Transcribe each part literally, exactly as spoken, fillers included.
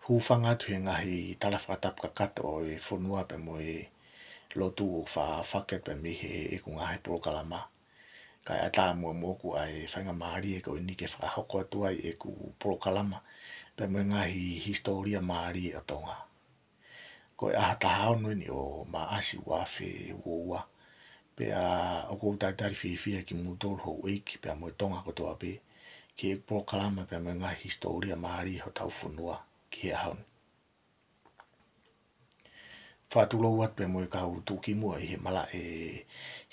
hūfanga atu he ngaahi tala fakatapu kakato ʻo e fonua pea mo e lotu ʻoku faʻa fakahoko pē mei heʻeku ngaahi polokalama. Kae ʻatā muʻa moʻoku ʻa e faingamālie ko eni ke fakahoko atu ai ʻeku polokalama pea mo e ngaahi hisitōlia mālie ʻo Tonga. Ko e ʻaho taha ono eni ʻo Maʻasi ua afe ua ua. Pea ʻoku ou talitali fiefia kimoutolu houʻeiki pea mo e Tonga kotoa pē ki heʻeku polokalama pea mo e ngaahi hisitōlia mālie hotau fonua ki he ʻaho ni. Fakatulou atu pea mo e kau tuʻukimuʻa ʻi he malaʻe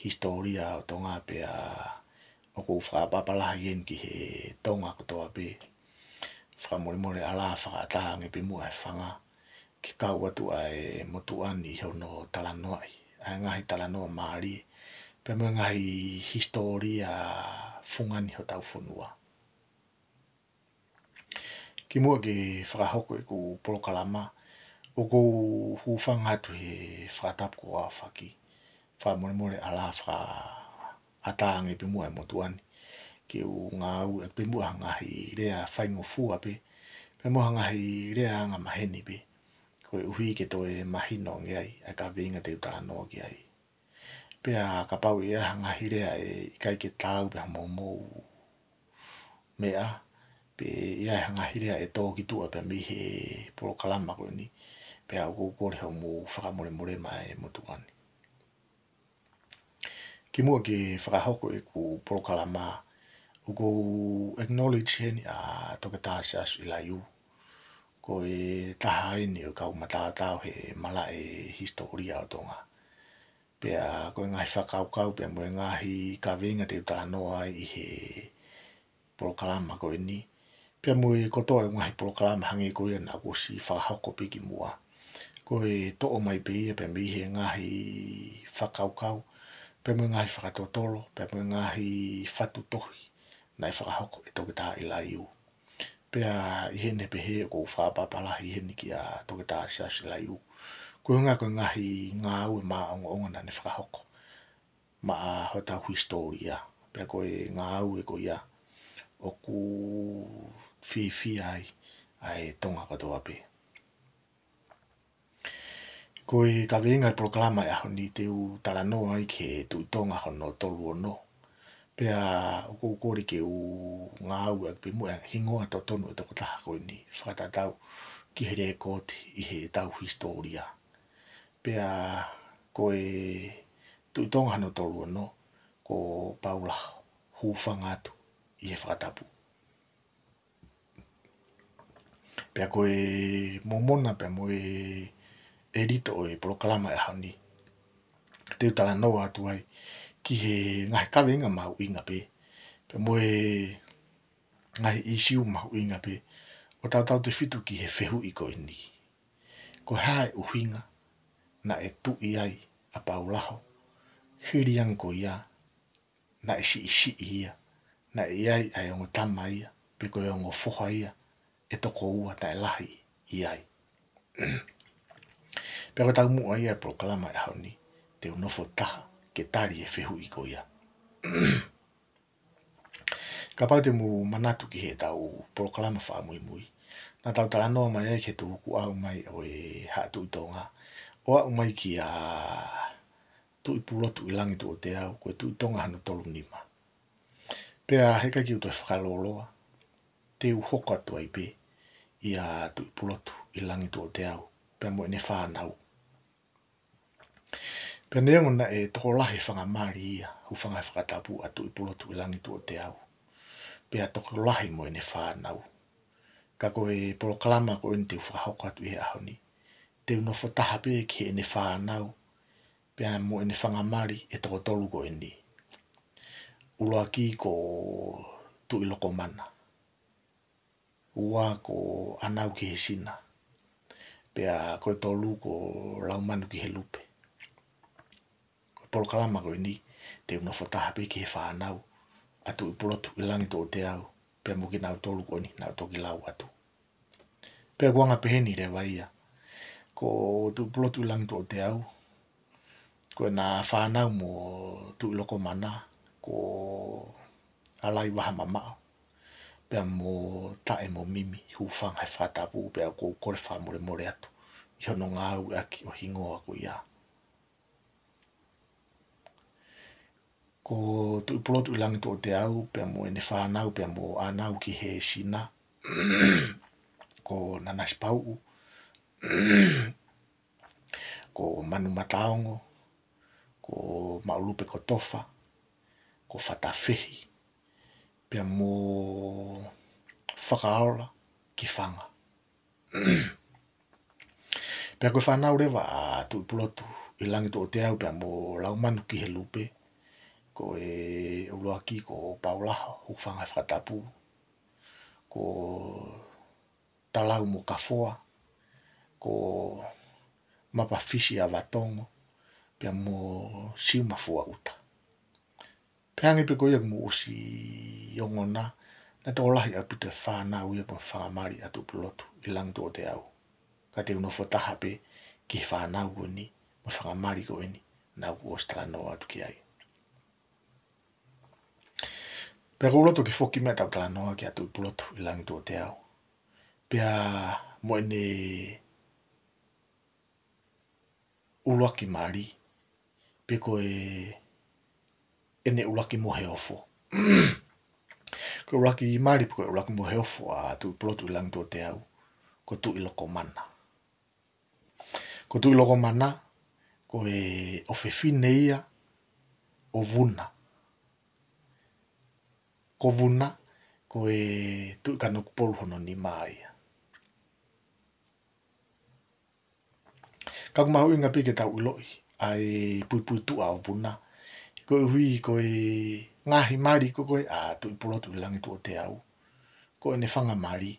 hisitōlia ʻo Tonga, pea ʻoku ou fakaʻapaʻapa lahi eni ki he Tonga kotoa pē. Fakamolemole ʻalā, fakaʻatā ange pē muʻa e fanga ke kau atu ʻa e motuʻa ni ʻi hono talanoaʻi ʻa e ngaahi talanoa mālie pea mo e ngaahi hisitōlia fungani hotau fonua. Kimuʻa ke fakahoko ʻeku polokalama, ʻoku ou hūfanga atu he fakatapu kuo aofaki. Fakamolemole ʻalā, fakaʻatā ange pē muʻa e motuʻa ni ke u ngāueʻaki pē muʻa ha ngaahi lea faingofua pē pea mo ha ngaahi lea angamaheni pē, koeʻuhi ke toe mahino ange ai ʻa e kaveinga te u talanoa ki ai. Pea kapau ʻe ʻi ai ha ngaahi lea ʻe ʻikai ke taau pea mo hoʻomou meʻa, pe ʻe ʻi ai ha ngaahi lea ʻe tō ki tuʻa pea mei he polokalama ko eni, pea ʻoku ou kole hoʻomou fakamolemole maʻa e motuʻa ni. Kimuʻa ke fakahoko ʻeku polokalama, ʻoku ou acknowledge heni ʻa Toketā Siaosi ʻIlaiū. Ko e taha eni ʻo e kau mataotao he malaʻe hisitōlia ʻo Tonga. Pea ko e ngaahi fakakaukau pea mo e ngaahi kaveinga te u talanoa ai ʻi he polokalama ko eni, pea mo e kotoa e ngaahi polokalama hangē ko ia naʻá ku ʻosi fakahoko pē kimuʻa, ko e toʻo mai pē ia pea mei he ngaahi fakakaukau pea mo e ngaahi fakatotolo pea mo e ngaahi fatu tohi naʻe fakahoko ʻe Toketā ʻIlaiū. Pea ʻi heʻene pehē, ʻoku ou fakaʻapaʻapa lahi heni kia Toketā Siaosi ʻIlaiū, ko e ʻuhinga ko e ngaahi ngāue maʻongoʻonga naʻá ne fakahoko maʻa hotau hisitōlia. Pea ko e ngāue ko ia ʻoku fiefia ai ʻa e Tonga kotoa pē. Ko e kaveinga e polokalama e ʻaho ni, te u talanoa ai ki he Tuʻi Tonga hono tolu ono. Pea ʻoku ou kole ke u ngāueʻaki pē muʻa e hingoa totonu e tokotaha ko eni, fakatatau ki he lēkooti ʻi heʻetau hisitōlia. Pea ko e Tuʻi Tonga hono tolu ono, ko Paula Hūfanga atu ʻi he fakatapu. Pea ko e momona pea mo e ʻelito ʻo e polokalama e ʻaho ni, te u talanoa atu ai ki he ngaahi kaveinga mahuʻinga pē, pea mo e ngaahi ʻīsiu mahuʻinga pē, ʻo tautautefito ki he fehuʻi ko eni: Ko e hā e ʻuhinga naʻe tuʻi ai ʻa Paula Hūfanga hili ange ko ia naʻe siʻisiʻi ia, naʻe ʻi ai ʻa e ongo tama ia, pe ko e ongo foha ia ʻe toko ua naʻe lahi ʻi ai? Pea ko e taumuʻa ia e polokalama e ʻaho ni, te u nofo taha ke tali e fehuʻi ko ia. Kapau te mou manatu ki heʻetau polokalama fakamuimui, naʻa tau talanoa mai ai ki he tukuʻau mai ʻo e Haʻa Tuʻi Tonga, ʻo aʻu mai kia Tuʻipulotu ʻIlangituʻoteau, ko e Tuʻi Tonga hono tolu nima. Pea he ʻikai ke u toe fakalōloa, te u hoko atu ai pē ʻia Tuʻipulotu ʻIlangituʻoteau pea mo ʻene fānau. Pea neongo naʻe tokolahi e fanga mali ia, hūfanga he fakatapu, ʻa Tuʻipulotu ʻIlangituʻoteau pea tokolahi mo ʻene fānau, ka ko e polokalama ko eni te u fakahoko atu ʻi he ʻaho ni, te u nofo taha pē ki heʻene fānau pea mo ʻene fanga mali ʻe toko tolu ko eni. ʻUluaki ko Tuʻilokomana, ua ko ʻAnaukihesina, pea ko e tolu ko Laumanukihelupe. Ko e polokalama ko eni, te u nofo taha pē ki he fānau ʻa Tuʻipulotu ʻIlangituʻoteau pea mo kinautolu ko eni naʻa ku toki lau atu. Pea ʻoku anga peheni leva ia: Ko Tuʻipulotu ʻIlangituʻoteau, ko ʻena fānau mo Tuʻilokomana, ko Alaivahamamaʻo, pea mo Taʻe mo Mimi, hūfanga he fakatapu, pea ʻoku ou kole fakamolemole atu ʻi hono ngāueʻaki ʻo e hingoa ko ia. Ko Tuʻipulotu ʻi Langituʻateau, pea mo ʻene fānau, pea mo ʻAnau ki he sina, ko Nanasipauʻu, ko Manumataongo, ko Maʻulupekotofa, ko Fatafehi, pea mo Fakaola ki Fanga. Pea ko e fānau leva ʻa Tuʻipulotu ʻi Langituʻateau pea mo Laumanu ki he lupe, ko e ʻuluaki ko Paulaho, hūfanga he fakatapu, ko Talau mo Kafoa, ko Mapafisi ʻa Vatongo, pea mo Siuma Fuaʻuta. Pea hangē pē ko ia kuo mou ʻosi ongona, naʻe tokolahi ʻaupito e fānau ia mo e faingamālie ʻa Tuʻipulotu ʻi Langituʻateau. Ka te u nofo taha pē ki he fānau ko eni, mo e faingamālie ko eni, naʻa ku ʻosi talanoa atu ki ai. Pea ʻoku ou loto ke foki mai ʻetau talanoa kia Tuʻipulotu ʻi Langituʻateau. Pea mo ʻene ʻuluaki mali, pe ko e, ʻene ʻuluaki moheofo. Ko e ʻuluaki mali, pe ko e ʻuluaki moheofo ʻa Tuʻipulotu ʻi Langituʻateau, ko Tuʻilokomana. Ko Tuʻilokomana, ko e ʻofefine ia ʻo Vuna. Ko Vuna, ko e Tuʻi Kanokupolu hono nima ia. Ka ʻoku mahuʻinga pē ke tau ʻiloʻi ʻa e puipuituʻa ʻo Vuna. Koeʻuhi ko e ngaahi mali ko ē ʻa Tuʻipulotu ʻi Langituʻateau, ko ʻene faingamālie,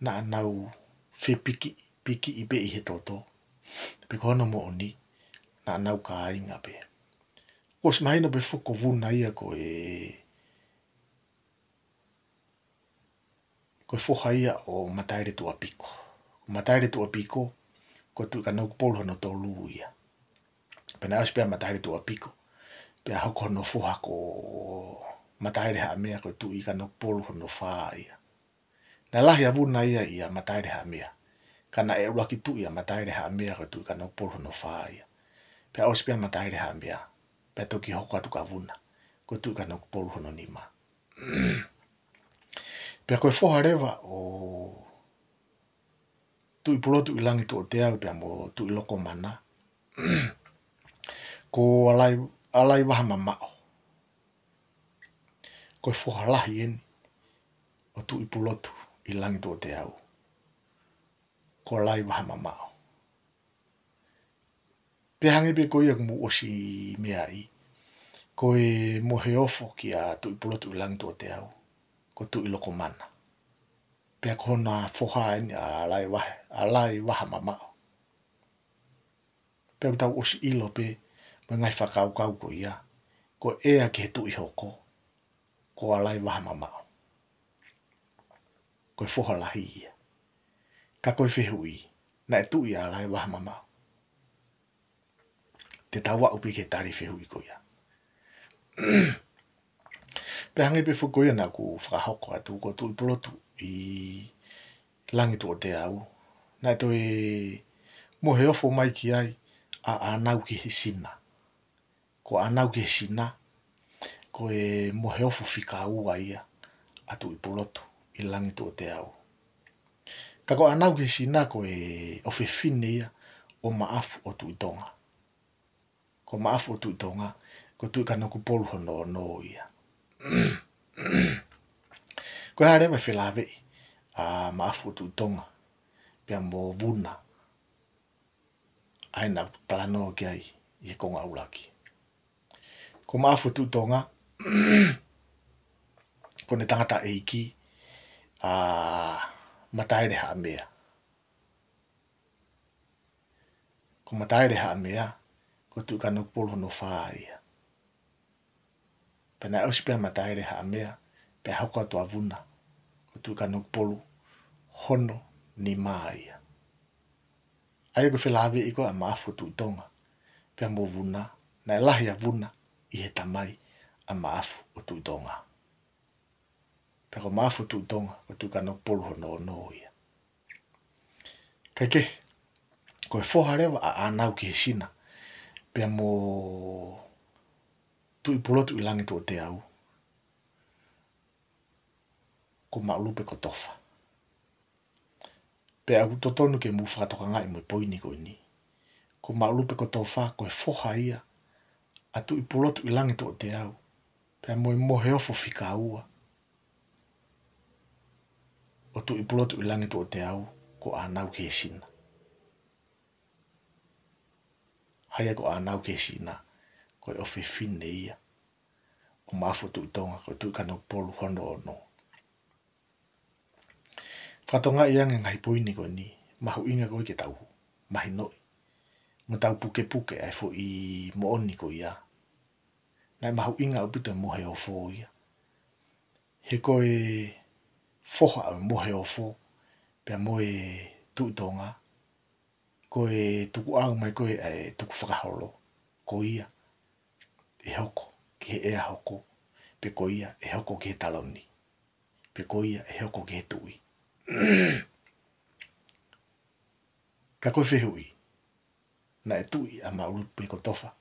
naʻa nau fepiki, pikiʻi pē ʻi he toto. Pea ko hono moʻoni, naʻa nau kāinga pē. ʻOsi mahino pē foki ko Vuna ia ko e, ko e foha ia ʻo Mataeletuʻapiko. Ko Mataeletuʻapiko, ko Tuʻi Kanokupolu hono tolu ia. Pea naʻe ʻosi pē ʻa Mataeletuʻapiko, pea hoko hono foha ko Mataelehaʻamea, ko Tuʻi Kanokupolu hono fā ia. Naʻe lahi ʻa Vuna ia ʻia Mataelehaʻamea. Ka naʻe ʻuluaki tuʻi ʻa Mataelehaʻamea, ko Tuʻi Kanokupolu hono fā ia. Pea ʻosi pē ʻa Mataelehaʻamea, pea toki hoko atu kia Vuna, ko Tuʻi Kanokupolu hono nima. Pea ko e foha leva ʻo Tuʻipulotu ʻi Langituʻateau pea mo Tuʻilokomana, ko Alai, Alaivahamamaʻo. Ko e foha lahi eni ʻo Tuʻipulotu ʻi Langituʻateau, ko Alaivahamamaʻo. Pea hangē pē ko ia kuo mou ʻosi meaʻi, ko e moheofo kia Tuʻipulotu ʻi Langituʻateau, ko Tuʻilokomana. Pea ko hona foha eni ʻa Alaivahe, Alaivahamamaʻo. Pea ʻoku tau ʻosi ʻilo pē mo e ngaahi fakakaukau ko ia, ko e ʻea ki he tuʻi hoko, ko Alaivahamamaʻo. Ko e foha lahi ia. Ka ko e fehuʻi, naʻe tuʻi ʻa Alaivahamamaʻo? Te tau aʻu pē ki he tali fehuʻi ko ia. Pea hangē pē foki ko ia naʻa ku fakahoko atu, ko Tuʻipulotu ʻi Langituʻateau, naʻe toe moheofo mai ki ai ʻa ʻAnau ki he sina. Ko ʻAnau ki he sina, ko e moheofo fika ua ia ʻa Tuʻipulotu ʻi Langituʻateau. Ka ko ʻAnau ki he sina ko e ʻofefine ia ʻo Maʻafu-ʻo-Tuʻitonga. Ko Maʻafu-ʻo-Tuʻitonga, ko Tuʻi Kanokupolu hono ono ia. Ko e hā leva e felāveʻi ʻa Maʻafu-ʻo-Tuʻitonga pea mo Vuna, ʻa ia naʻa ku talanoa ki ai ʻi he konga ʻuluaki. Ko Maʻafu-ʻo-Tuʻitonga, ko ʻene tangataʻeiki ʻa Mataelehaʻamea. Ko Mataelehaʻamea, ko Tuʻi Kanokupolu hono fā ia. Pea naʻe ʻosi pē ʻa Mataelehaʻamea, pea hoko atu ʻa Vuna, ko Tuʻi Kanokupolu hono nima ia. ʻA ia ko e felāveʻi ko ē ʻa Maʻafu-ʻo-Tuʻitonga pea mo Vuna, naʻe lahi ʻa Vuna ʻi he tamai ʻa Maʻafu-ʻo-Tuʻitonga. Pea ko Maʻafu-ʻo-Tuʻi Tonga, ko e Tuʻi Kanokupolu hono ono ia. Kaikehe, ko e foha leva ʻa ʻĀnaukihesina pea mo Tuʻipulotuʻilangituʻoteau, ko Maʻulupekotofa. Pea ʻoku totonu ke mou fakatokangaʻi mo e poini ko eni. Ko Maʻulupekotofa ko e foha ia ʻa Tuʻipulotuʻilangituʻoteau pea mo e Moheofo fika ua ʻo Tuʻipulotuʻilangituʻoteau, ko ʻĀnaukihesina. ʻA ia ko ʻĀnaukihesina, ko e ʻofefine ia ʻo Maʻafu-ʻo-Tuʻi Tonga, ko e Tuʻi Kanokupolu hono ono. Fakatokangaʻi ange e ngaahi poini ko eni, mahuʻinga ko ē ke tau mahinoʻi mo tau pukepuke ʻa e foʻi moʻoni ko ia. Naʻe mahuʻinga ʻaupito e Moheofo ia. He ko e foha ʻo e Moheofo pea mo e Tuʻi Tonga, ko e tukuʻau mai ko ē ʻa e tukufakaholo, ko ia ʻe hoko ki he ʻea hoko, pe ko ia ʻe hoko ki he taloni, pe ko ia ʻe hoko ki he tuʻi. Ka ko e fehuʻi, naʻe tuʻi ʻa Maʻulupekotofa?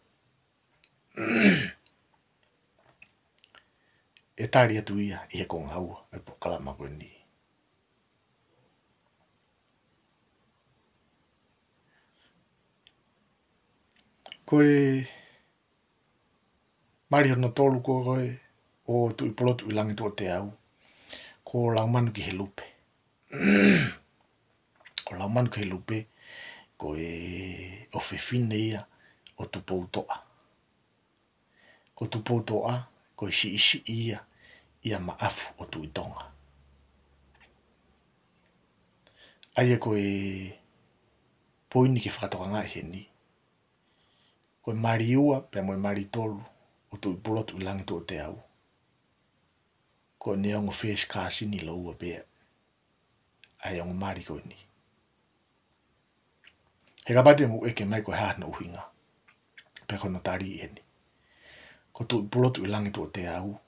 ʻE tali atu ia ʻi he konga ua ʻo e polokalama ko eni. Ko e mali hono tolu ko ē ʻo Tuʻipulotuʻilangituʻoteau, ko Laumanukihelupe. Ko Laumanukihelupe, ko e ʻofefine ia ʻo Tupoutoʻa. Ko Tupoutoʻa, ko e siʻisiʻi ia ʻia Maʻafu-ʻo-Tuʻi Tonga. ʻA ia ko e poini ke fakatokangaʻi heni, ko e mali ua pea mo e mali tolu ʻo Tuʻipulotuʻilangituʻoteau, ko ʻene ongo first cousin lōua pē ʻa e ongo mali ko eni. He kapau te mou ʻeke mai ko e hā hono ʻuhinga, pea ko hono tali ʻeni. Ko Tuʻipulotuʻilangituʻoteau,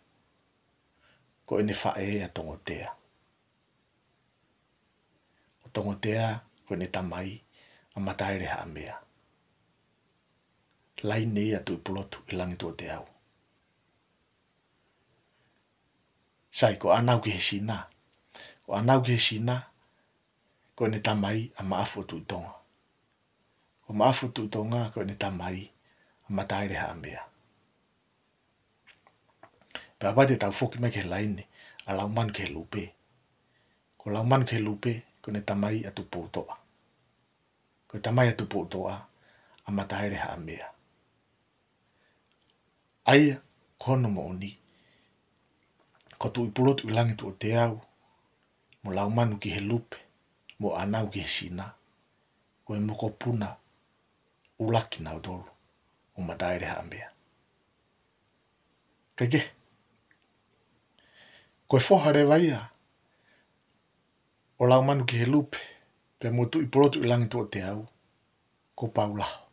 ko ʻene faʻē ʻa Tongotea. Ko Tongotea, ko ʻene tamai ʻa Mataelehaʻamea. Laine ia ʻa Tuʻipulotuʻilangituʻoteau. Sai, ko ʻĀnaukihesina. Ko ʻĀnaukihesina, ko ʻene tamai ʻa Maʻafu-ʻo-Tuʻi Tonga. Ko Maʻafu-ʻo-Tuʻi Tonga, ko ʻene tamai ʻa Mataelehaʻamea. Pea kapau te tau foki mai ki he laine ʻa Laumanukihelupe. Ko Laumanukihelupe, ko ʻene tamai ʻa Tupoutoʻa. Ko e tamai ʻa Tupoutoʻa ʻa Mataelehaʻamea. ʻA ia, ko hono moʻoni, ko Tuʻipulotuʻilangituʻoteau, mo Laumanukihelupe, mo ʻĀnaukihesina, ko e mokopuna ʻuluaki nautolu ʻo Mataelehaʻamea. Kaikehe, ko e foha leva ia ʻo Laumanukihelupe pea mo Tuʻipulotuʻilangituʻoteau, ko Paulaho.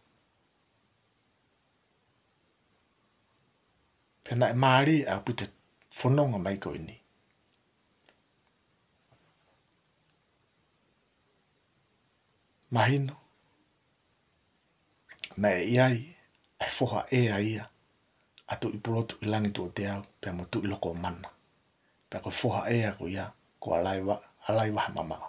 Pea naʻe mālie ʻaupito e fononga mai ko eni. Mahino naʻe ʻi ai ʻa e foha ʻea ia ʻa Tuʻipulotuʻilangituʻoteau pea mo Tuʻilokomana. Pea ko e foha ʻea ko ia, ko Alaiva-, Alaivahamamaʻo.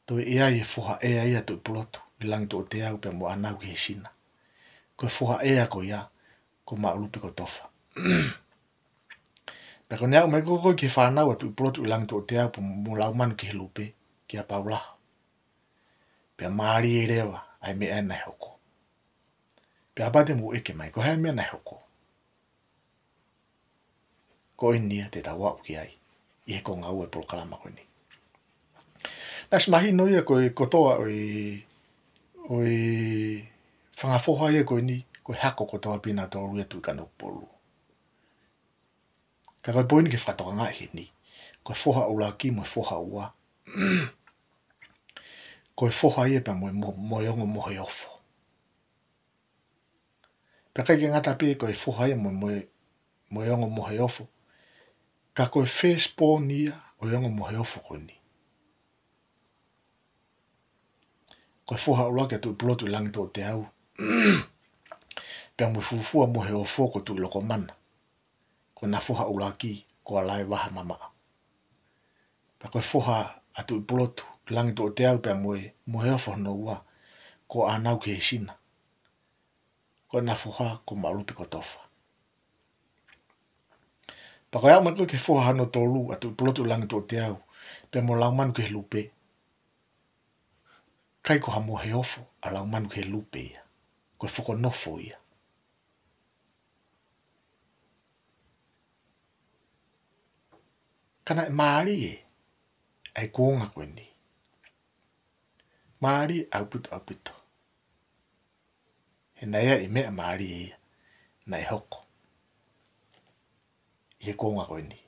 Toe ʻi ai e foha ʻea ia ʻa Tuʻipulotuʻilangituʻoteau pea mo ʻĀnaukihesina. Ko e foha ʻea ko ia, ko Maʻulupekotofa. Pea ko ʻene aʻu mai ko ē ki he fānau ʻa Tuʻipulotuʻilangituʻoteau pea mo Laumanukihelupe kia Paulaho, pea mālie leva ʻa e meʻa naʻe hoko. Pea kapau te mou ʻeke mai, ko e hā e meʻa naʻe hoko? Ko eni ia te tau aʻu ki ai ʻi he konga ua e polokalama ko eni. Naʻe ʻosi mahino ia ko e kotoa ʻo e, ʻo e fanga foha ia ko eni, ko e hako kotoa pē nautolu ia ʻa Tuʻi Kanokupolu. Ka ko e poini ke fakatokangaʻi heni, ko e foha ʻuluaki mo e foha ua, ko e foha ia pea mo e mo-, mo e ongo Moheofo. Pea ʻikai ke ngata pē ko e foha ia mo, mo, mo e ongo Moheofo, Ka ko e firstborn ia ʻo e ongo moheofo ko eni. Ko e foha ʻuluaki ʻa Tuʻipulotu ʻi Langituʻoteau, pea mo e fuofua moheofo ko Tuʻilokomana. Ko ʻena foha ʻuluaki ko ʻAlaevahamamaʻo. Pea ko e foha ʻa Tuʻipulotu ʻi Langituʻoteau pea mo e moheofo hono ua ko ʻAnaukihesina. Ko ʻena foha ko Maʻulupikotofa. Pea ko e aʻu mai ko ē ki he foha hono tolu ʻa Tuʻipulotu ʻi Langituʻoteau pea mo Laumanukihelupe. ʻIkai ko ha moheofo ʻa Laumanukihelupe ia. Ko e fokonofo ia. Ka naʻe mālie ʻa e kuonga ko eni. Mālie ʻaupito ʻaupito. He naʻe ʻi ai e meʻa mālie ia naʻe hoko ʻi he kuonga ko eni.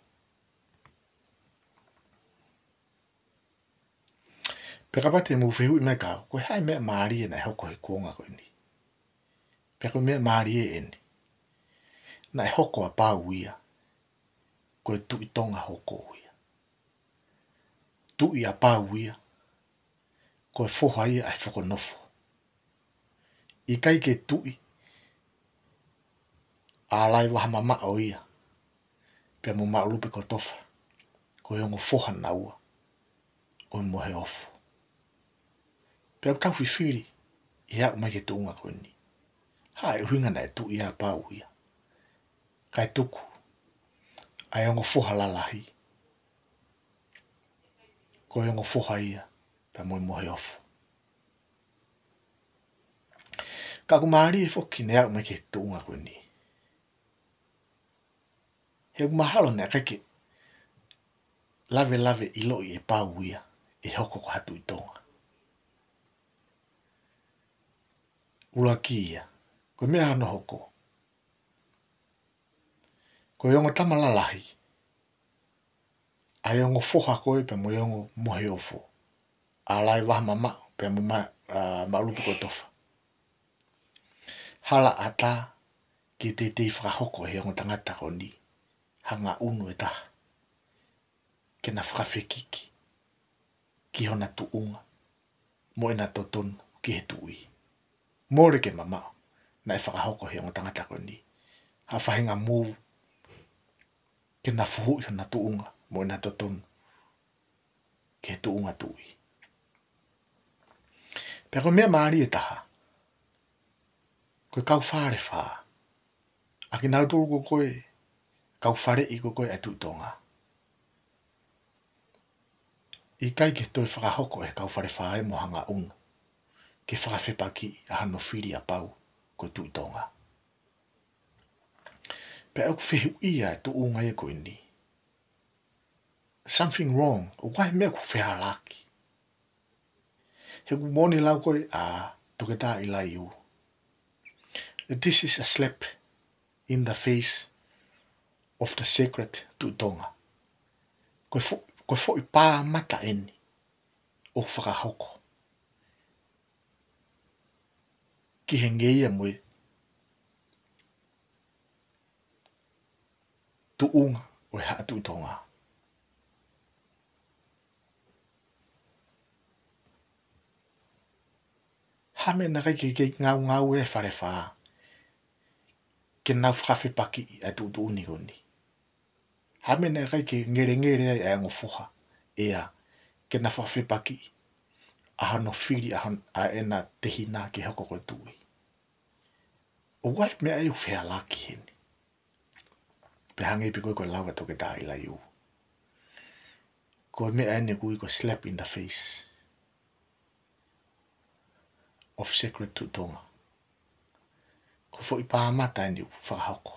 Pea kapau te mou fehuʻi mai kiate au, ko e hā e meʻa mālie naʻe hoko he kuonga ko eni? Pea ko e meʻa mālie eni, naʻe hoko ʻa Pau ia ko e Tuʻi Tonga hoko ia. Tuʻi ʻa Pau ia, ko e foha ia ʻa e fokonofo. ʻIkai ke tuʻi ʻa ʻAlaevahamamaʻo ia pea mo Maʻulupikotofa, ko e ongo foha naua ʻo e moheofo. Pea ʻoku tau fifili ʻi he aʻu mai ki he tuʻunga ko eni, hā e ʻuhinga naʻe tuʻi ai ʻa Pau ia, kae tuku ʻa e ongo foha lalahi ko e ongo foha ia pea mo e moheofo. Ka ʻoku mālie foki ʻene aʻu mai ki he tuʻunga ko eni, he ʻoku mahalo naʻe ʻikai ke lavelave ʻiloʻi ʻe Pau ia ʻe hoko ko ha Tuʻi Tonga. ʻUluaki ia, ko e meʻa hono hoko, ko e ongo tama lalahi ʻa e ongo foha ko ē pea mo e ongo moheofo, ʻAlaevahamamaʻo pea mo Ma-, ʻa, Maʻulupikotofa. Hala ʻatā ke teitei fakahoko ʻe he ongo tangata ko eni ha ngaʻunu ʻe taha ke na fakafekiki ki hona tuʻunga mo ʻena totonu ki he tuʻi. Mole ke mamaʻo, naʻe fakahoko ʻe he ongo tangata ko eni ha faʻahinga move ke na fuhuʻi hona tuʻunga mo ʻena totonu ki he tuʻunga tuʻi. Pea ko e meʻa mālie ʻe taha, ko e kau Falefā, ʻa kinautolu ko ē ko e kau faleʻi ko ē ʻa e Tuʻi Tonga, ʻikai ke toe fakahoko ʻe he kau Falefā ia mo ha ngaʻunu ke fakafepakiʻi ʻa hono fili ʻa Pau ko e Tuʻi Tonga. Pea ʻoku fehuʻia e tuʻunga ia ko eni. Something wrong. ʻOku ʻi ai e meʻa ʻoku fehālaaki. He ʻoku moʻoni e lau ko ē ʻa Toketā ʻIlaiū, this is a slap in the face of the sacred Tuʻi Tonga. Ko e fo-, ko e foʻi pā mata eni ʻoku fakahoko ki he ngeia mo e tuʻunga ʻo e Haʻa Tuʻi Tonga. Hā e meʻa naʻe ʻikai ke, ke ngaungaue e Falefā ke nau fakafepakiʻi ʻa e tuʻutuʻuni ko eni? Hā e meʻa naʻe ʻikai ke ngelengele ai ʻa e ongo foha ʻea ke na fakafepakiʻi ʻa hono fili ʻa hon-, ʻa ʻena tehina ke hoko ko e tuʻi? ʻOku ʻi ai e meʻa ʻoku fehālaaki heni. Pea hangē pē ko e, ko e lau ʻa Toketā ʻIlaiū, ko e meʻa eni ʻoku ui ko e slap in the face of sacred Tuʻi Tonga. Ko e foʻi pā mata eni ʻoku fakahoko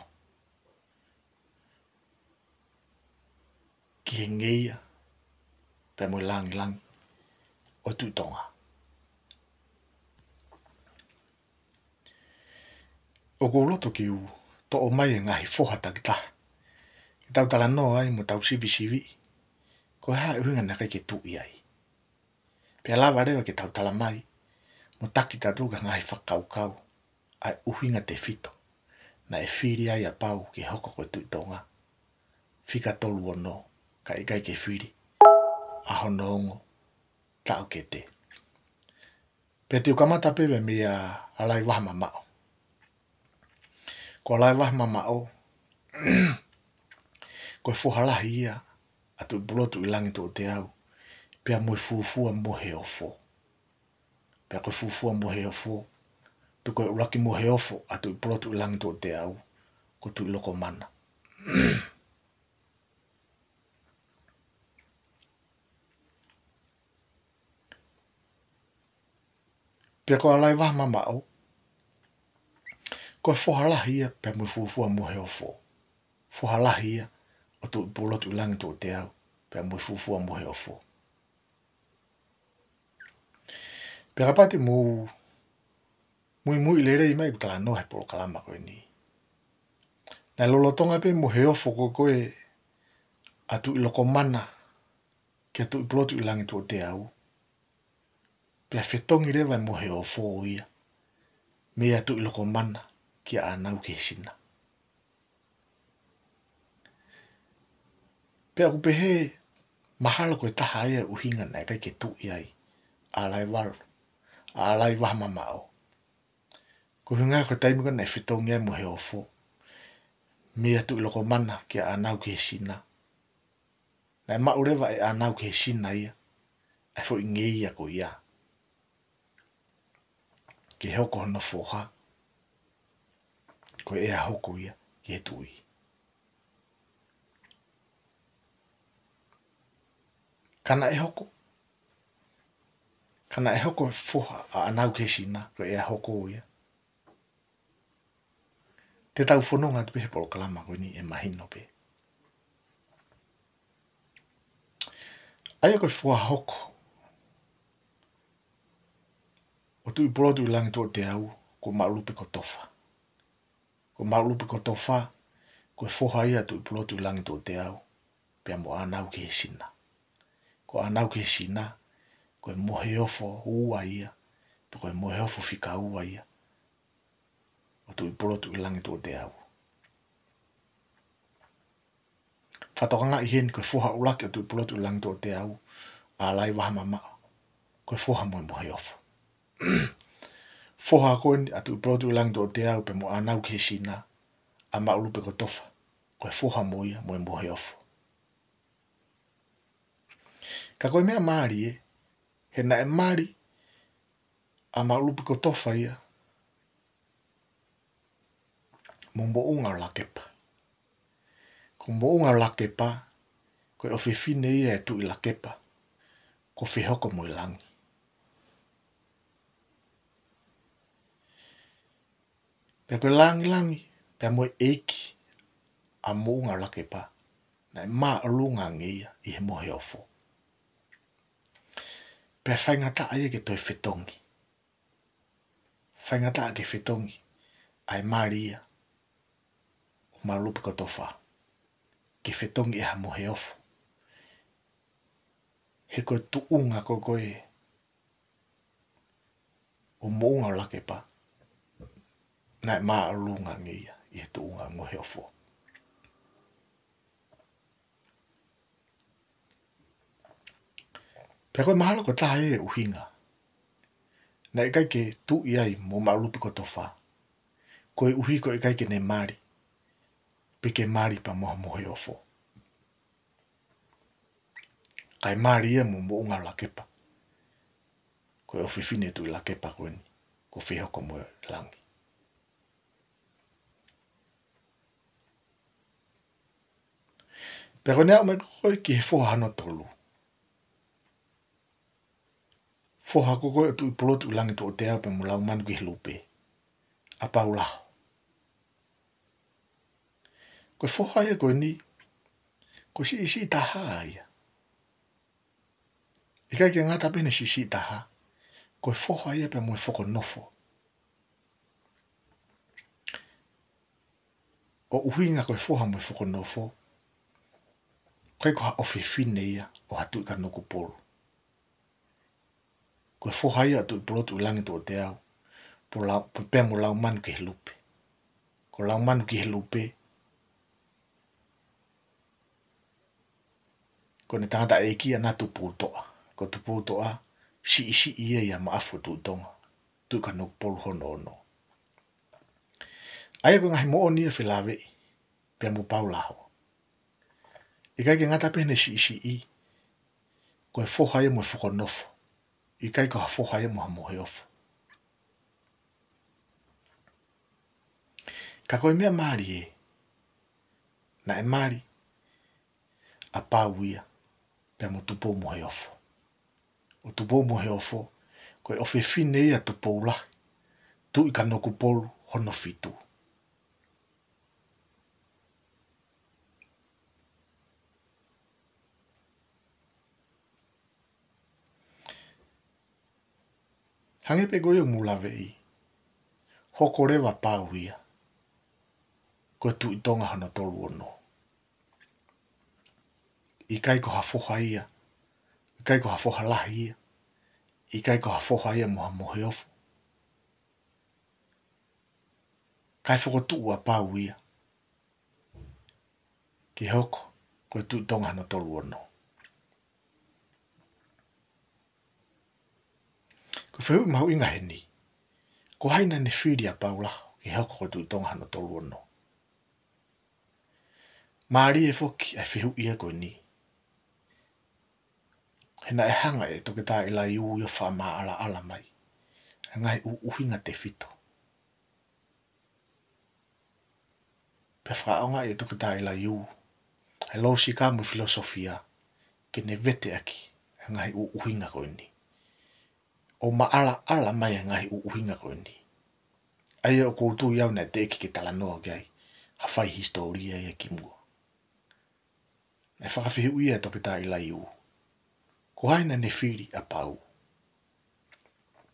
ki he ngeia pea mo e langilangi ʻo e Tuʻi Tonga. ʻOku ou loto ke u toʻo mai e ngaahi foha takitaha ke tau talanoa ai mo tau sivisiviʻi ko e hā e ʻuhinga naʻe ʻikai ke tuʻi ai. Pea lava leva ke tau tala mai mo taki tautolu ki he ngaahi fakakaukau ʻa e ʻuhinga tefito naʻe fili ai ʻa Pau ke hoko ko e Tuʻi Tonga, fika tolu ono, ka ʻikai ke fili ʻa hono ongo taʻokete. Pea te u kamata pē mei a Alaivahemamaʻo. Ko Alaivahemamaʻo, ko e foha lahi ia ʻa Tuʻipulotuʻilangituʻoteau, pea mo e fuofua Moheofo. Pea ko e fuofua Moheofo, pe ko e ʻuluaki Moheofo ʻa Tuʻipulotuʻilangituʻoteau, ko Tuʻilokomana. Pea ko Alaivahemamaʻo, ko e foha lahi ia pea mo e fuofua Moheofo. Foha lahi ia ʻo Tuʻipulotuʻilangituʻoteau, pea mo e fuofua Moheofo. Pea kapau te mou muimui lelei mai ʻeku talanoa he polokalama ko eni, naʻe lolotonga pē Moheofo ko ē ʻa Tuʻilokomana kia Tuʻipulotuʻilangituʻoteau, pea fetongi leva e Moheofo ia meia Tuʻilokomana kia ʻĀnaukihesina. Pea ʻoku pehē mahalo ko e taha ia e ʻuhinga naʻe ʻikai ke tuʻi ai ʻa Alaivalu, ʻa Alaivahemamaʻo. Ko e ʻuhinga ko e taimi ko ē naʻe fetongi ai Moheofo meia Tuʻilokomana kia ʻĀnaukihesina, naʻe maʻu leva ʻe ʻĀnaukihesina ia ʻa e foʻi ngeia ko ia ke hoko hono foha, ko e ʻea hoko ia ki he tuʻi. Ka naʻe hoko, ka naʻe hoko e foha ʻa ʻĀnaukihesina ko e ʻea hoko ia. Te tau fononga atu pē he polokalama ko eni ʻe mahino pē. ʻA ia ko e foha hoko ʻo Tuʻipulotuʻilangituʻoteau ko Maʻulupikotofa. Ko Maʻulupikotofa, ko e foha ia ʻa Tuʻipulotuʻilangituʻoteau pea mo ʻĀnaukihesina. Ko ʻĀnaukihesina, ko e Moheofo ua ia, pe ko e Moheofo fika ua ia ʻo Tuʻipulotuʻilangituʻoteau. Fakatokangaʻi heni ko e foha ʻuluaki ʻa Tuʻipulotuʻilangituʻoteau, ʻa Alaivahemamaʻo, ko e foha mo e Moheofo. Foha ko eni ʻa Tuʻipulotuʻilangituʻoteau pea mo ʻĀnaukihesina, ʻa Maʻulupikotofa, ko e foha mo ia mo e Moheofo. Ka ko e meʻa mālie, he naʻe mali ʻa Maʻulupikotofa ia mo Moʻungaʻo Lakepa. Ko Moʻungaʻo Lakepa, ko e ʻofefine ia ʻo e Tuʻi Lakepa ko Fehoko-mo-e-Langi. Pea ko e lāngilangi pea mo e ʻeiki ʻa Moʻungaʻo Lakepa, naʻe māʻolunga ange ia ʻi he Moheofo. Pea faingataʻa ia ke toe fetongi. Faingataʻa ke fetongi ʻa e mali ia ʻo Maʻulupikotofa, ke fetongi ʻe ha Moheofo. He ko e tuʻunga ko ē ʻo Moʻungaʻo Lakepa, naʻe māʻolunga ange ia ʻi he tuʻunga Moheofo. Pea ko e mahalo ko e taha ia e ʻuhinga naʻe ʻikai ke tuʻi ai mo Maʻulupikotofa, koeʻuhi ko e ʻikai ke ne mali, pe ke mali pea mo ha Moheofo. Kae mali ia mo Moʻungaʻo Lakepa, ko e ʻofefine Tuʻi Lakepa ko eni, ko Fehoko-mo-e-Langi. Pea ko ʻene aʻu mai ko ē ki he foha hono tolu. Foha ko ē ʻo Tuʻipulotuʻilangituʻoteau pea mo Laumanu-ki-he-Lupe, ʻa Paulaho. Ko e foha ia ko eni, ko e siʻisiʻi taha ia. ʻIkai ke ngata pē heʻene siʻisiʻi taha, ko e foha ia pea mo e Fokonofo. ʻO ʻuhinga ko e foha mo e Fokonofo, ʻikai ko ha ʻofefine ia ʻo ha Tuʻi Kanokupolu. Ko e foha ia ʻo Tuʻipulotuʻilangituʻoteau, pea mo Lau-, pea mo Laumanu-ki-he-Lupe. Ko Laumanu-ki-he-Lupe, Ko ʻene tangataʻeiki ʻa Tupoutoʻa. Ko Tupoutoʻa, siʻisiʻi ia ʻi he maʻafu ʻo Tuʻi Tonga, Tuʻi Kanokupolu hono ono. ʻA ia ko e ngaahi moʻoni ia felāveʻi pea mo Paulaho. ʻIkai ke ngata pē heʻene siʻisiʻi, ko e foha ia mo e fokonofo. ʻIkai ko ha foha ia mo ha moheofo. Ka ko e meʻa mālie, naʻe mali ʻa Pau ia pea mo Tupoumoheofo. ʻO Tupoumoheofo, ko e ʻofefine ia ʻo Tupoulahi, Tuʻi Kanokupolu hono fitu. Hangē pē ko ia ʻoku mou laveʻi, hoko leva ʻa Pau ia ko e Tuʻi Tonga hono tolu ono. ʻIkai ko ha foha ia, ʻikai ko ha foha lahi ia, ʻikai ko ha foha ia mo ha moheofo. Kae fokotuʻu ʻa Pau ia ke hoko ko e Tuʻi Tonga hono tolu ono. Ko e fehuʻi mahuʻinga heni, ko hai naʻa ne fili ʻa Paulaho ke hoko ko e Tuʻi Tonga hono tolu ono? Mālie foki ʻa e fehuʻi ia ko eni, he naʻe hanga ʻe Toketā ʻIlaiū ia ʻo fakamaʻalaʻala mai ʻa e ngaahi ʻuhinga tefito. Pea fakaʻaongaʻi ʻe Toketā ʻIlaiū ʻa e lōsika mo e filōsofia ke ne veteʻaki ʻa e ngaahi ʻuhinga ko eni, ʻo maʻalaʻala mai ʻa e ngaahi ʻuhinga ko eni. ʻA ia ʻoku ou tui au naʻe teʻeki ke talanoa ki ai ha fai hisitōlia ia kimuʻa. Naʻe fakafehuʻia ʻe Toketā ʻIlaiū, ko hai naʻa ne fili ʻa Pau?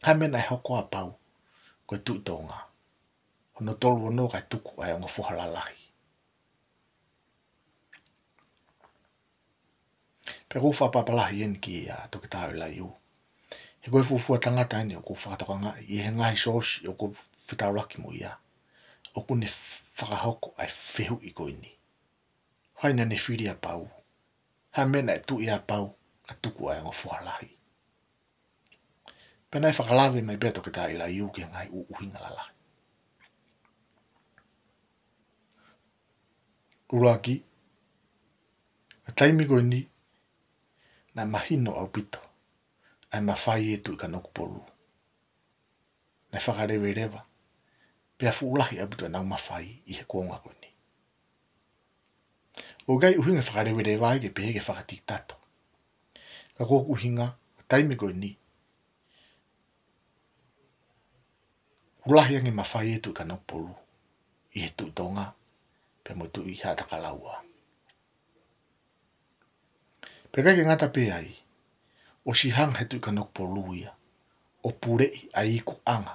Hā e meʻa naʻe hoko ai ʻa Pau ko e Tuʻi Tonga hono tolu ono kae tuku ʻa e ongo foha lalahi? Pea ʻoku ou fakapapālangi eni kia Toketā ʻIlaiū, he ko e fuofua tangata eni ʻoku ou fakatokangaʻi ʻi he ngaahi sōsi ʻoku ou fetaulaki mo ia, ʻoku ne fakahoko ʻa e fehuʻi ko eni. Ko hai naʻa ne fili ʻa Pau? Hā e meʻa naʻe tuʻi ai ʻa Pau kae tuku ʻa e ongo foha lahi? Pea naʻe fakalave mai pē ʻa Toketā ʻIlaiū ki he ngaahi ʻuhinga lalahi. ʻUluaki, ʻa e taimi ko eni naʻe mahino ʻaupito ʻa e mafai ʻo e Tuʻi Kanokupolu. Naʻe fakaleveleva pea fuʻu lahi ʻaupito ʻenau mafai ʻi he kuonga ko eni. ʻOku ʻikai ʻuhinga e fakaleveleva ia ke pehē ke fakatikitato. Ka ko hoku ʻuhinga, ʻa e taimi ko eni, kuo lahi ange e mafai ʻo e Tuʻi Kanokupolu ʻi he Tuʻi Tonga pea mo e Tuʻi Haʻatakalaua. Pea ʻikai ke ngata pē ai, ʻosi hanga ʻe he Tuʻi Kanokupolu ia ʻo puleʻi ʻa e ikuʻanga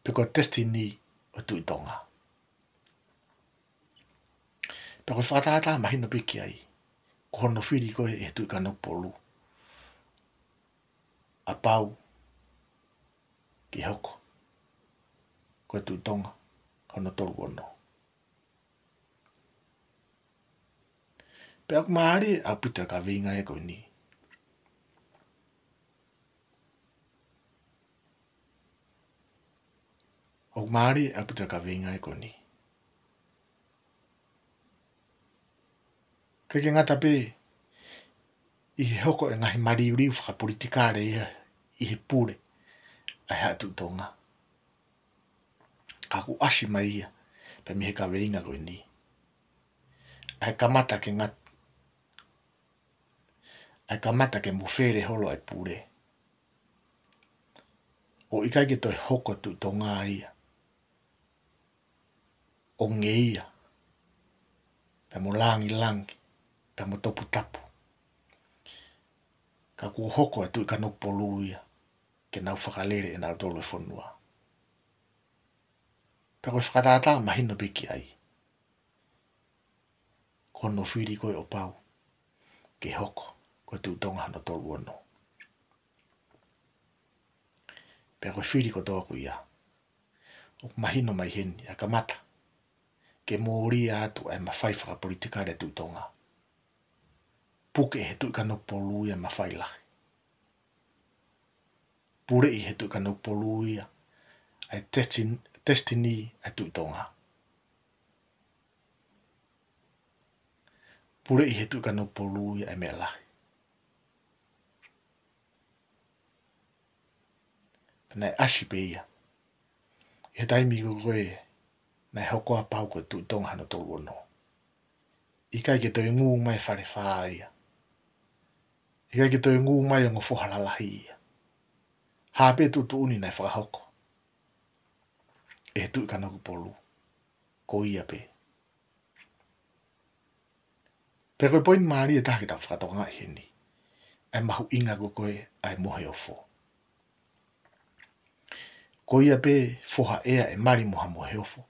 pe ko e destiny ʻo e Tuʻi Tonga. Pea ko e fakatātā mahino pē ki ai, ko hono fili ko ē ʻe he Tuʻi Kanokupolu ʻa Pau ke hoko ko e Tuʻi Tonga hono tolu ono. Pea ʻoku mālie ʻaupito e kaveinga ia ko eni. ʻOku mālie ʻaupito e kaveinga ia ko eni. ʻIkai ke ngata pē ʻi he hoko e ngaahi maliuliu fakapolitikale ia ʻi he pule ʻa e Haʻa Tuʻi Tonga, ka ʻoku ʻasi mai ia pea mei he kaveinga ko eni. ʻA e kamata ke ngat-, ʻa e kamata ke mofele holo ʻa e pule, ʻo ʻikai ke toe hoko e Tuʻi Tonga ia ʻo ngeia pea mo langilangi pea mo toputapu. Ka kuo hoko e Tuʻi Kanokupolu ia ke nau fakalele ʻe nautolu e fonua. Pea ko e fakatātā mahino pē ki ai, ko hono fili ko ē ʻo Pau ke hoko ko e Tuʻi Tonga hono tolu ono. Pea ko e fili kotoa ko ia, ʻoku mahino mai heni ʻa e kamata ke mōlia atu ʻa e mafai fakapolitikale ʻa e Tuʻi Tonga. Puke ʻe he Tuʻi Kanokupolu ia e mafai lahi. Puleʻi ʻe he Tuʻi Kanokupolu ia ʻa e testin-, testini ʻa e Tuʻi Tonga. Puleʻi ʻe he Tuʻi Kanokupolu ia e meʻa lahi. Pea naʻe ʻasi pē ia ʻi he taimi ko ē naʻe hoko ai pau ko e Tuʻi Tonga hono tolu ono. ʻIkai ke toe ngū mai e Falefā ia. ʻIkai ke toe ngū mai e ongo foha lalahi ia. Hā pē tuʻutuʻuni naʻe fakahoko ʻe he Tuʻi Kanokupolu, ko ia pē. Pea ko e poini mālie ʻe taha ke tau fakatokangaʻi heni, ʻa e mahuʻinga ko ē ʻa e mohe ofo. Ko ia pē foha ʻea ʻe mali mo ha mohe ofo,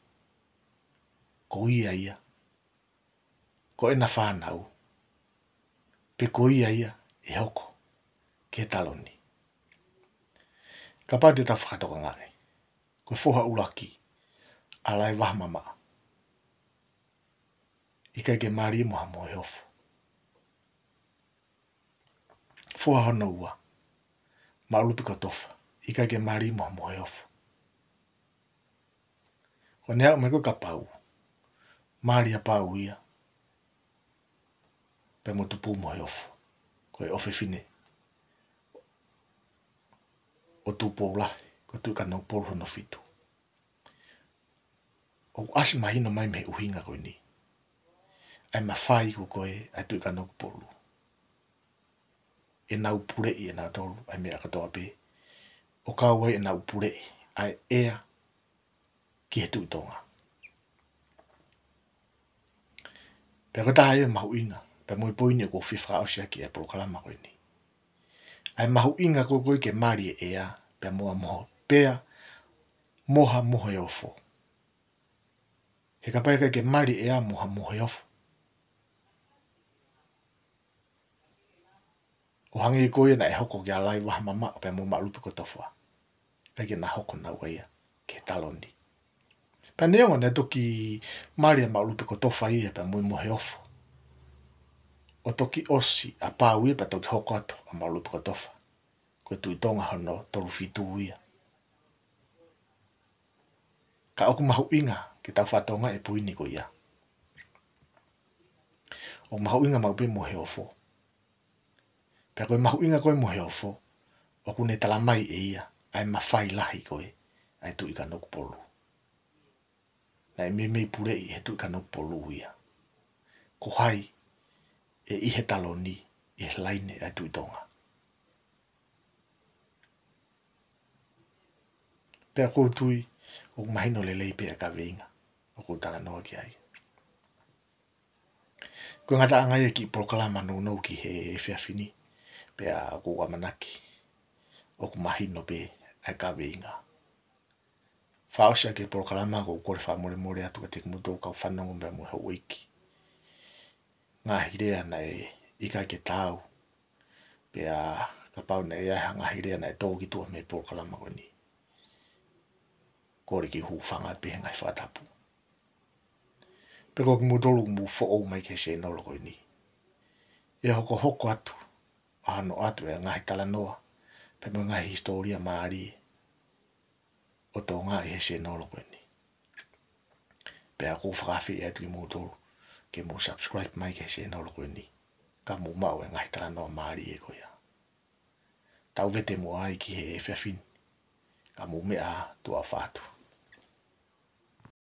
ko ia ia ko ʻena fānau, pe ko ia ia ʻe hoko ki he taloni. Kapau te tau fakatokangaʻi, ko e foha ʻuluaki ʻa Laivahemamaʻa, ʻikai ke mali mo ha mohe ofo. Foha hono ua, Maʻulupikotofa, ʻikai ke mali mo ha mohe ofo. Ko ʻene aʻu mai ko ē kia Pau, mali ʻa Pau ia pea mo Tupumoheofo, ko e ʻofefine ʻo Tupoulahi, ko e Tuʻi Kanokupolu hono fitu. ʻOku ʻasi mahino mai mei he ʻuhinga ko eni ʻa e mafai ko ē ʻa e Tuʻi Kanokupolu, ʻenau puleʻi ʻenautolu ʻa e meʻa kotoa pē, ʻo kau ai ʻenau puleʻi ʻa e ʻea ki he Tuʻi Tonga. Pea ko e taha ia e mahuʻinga, pea mo e poini ʻoku ou fie fakaʻosi ʻaki e polokalama ko eni, ʻa e mahuʻinga ko ē ke mali e ʻea pea mo ha mohe, pea mo ha mohe ofo. He kapau ʻe ʻikai ke mali e ʻea mo ha mohe ofo, ʻo hangē ko ia naʻe hoko kia Laivahemamaʻa pea mo Maʻulupikotofa, ʻikai ke na hoko naua ia ki he taloni. Pea neongo naʻe toki mali ʻa Maʻulupikotofa ia pea mo e mohe ofo, ʻo toki ʻosi ʻa Pau ia pea toki hoko atu ʻa Maʻulupikotofa, ko e Tuʻi Tonga hono tolu fitu ia. Ka ʻoku mahuʻinga ke tau fakatokangaʻi e poini ko ia. ʻOku mahuʻinga maʻu pē mohe ofo. Pea ko e mahuʻinga ko ē mohe ofo, ʻoku ne talamai ʻe ia ʻa e mafai lahi ko ē ʻa e Tuʻi Kanokupolu. Naʻe meimei puleʻi ʻe he Tuʻi Kanokupolu ia ko hai ʻe ʻi he taloni ʻi he laine ʻa e Tuʻi Tonga. Pea ʻoku ou tui ʻoku mahino lelei pē ʻa e kaveinga ʻoku ou talanoa ki ai. Ko e ngataʻanga ia e kiʻi polokalama nounou ki he efiafi ni, pea ʻoku ou ʻamanaki ʻoku mahino pē ʻa e kaveinga. Fakaʻosi ʻaki e polokalama, ʻoku ou kole fakamolemole atu kiate kimoutolu kau fanongo pea mo e houʻeiki, ngaahi lea naʻe ʻikai ke taau, pea kapau naʻe ʻi ai ha ngaahi lea naʻe tō ki tuʻa mei he polokalama ko eni, kole ke hūfanga pē he ngaahi fakatapu. Pea ko kimoutolu ʻoku mou foʻou mai ki he sēnolo ko eni, ʻe hokohoko atu ʻa hono ʻoatu e ngaahi talanoa pea mo e ngaahi hisitōlia mālie ʻo Tonga ʻi he sēnolo ko eni. Pea ʻoku ou fakaafeʻi atu kimoutolu ke mou subscribe mai ki he sēnolo ko eni, ka mou maʻu e ngaahi talanoa mālie ko ia. Tau vete muʻa ai ki he efiafi ni, ka mou meʻa ā, tuʻa ʻofa atu.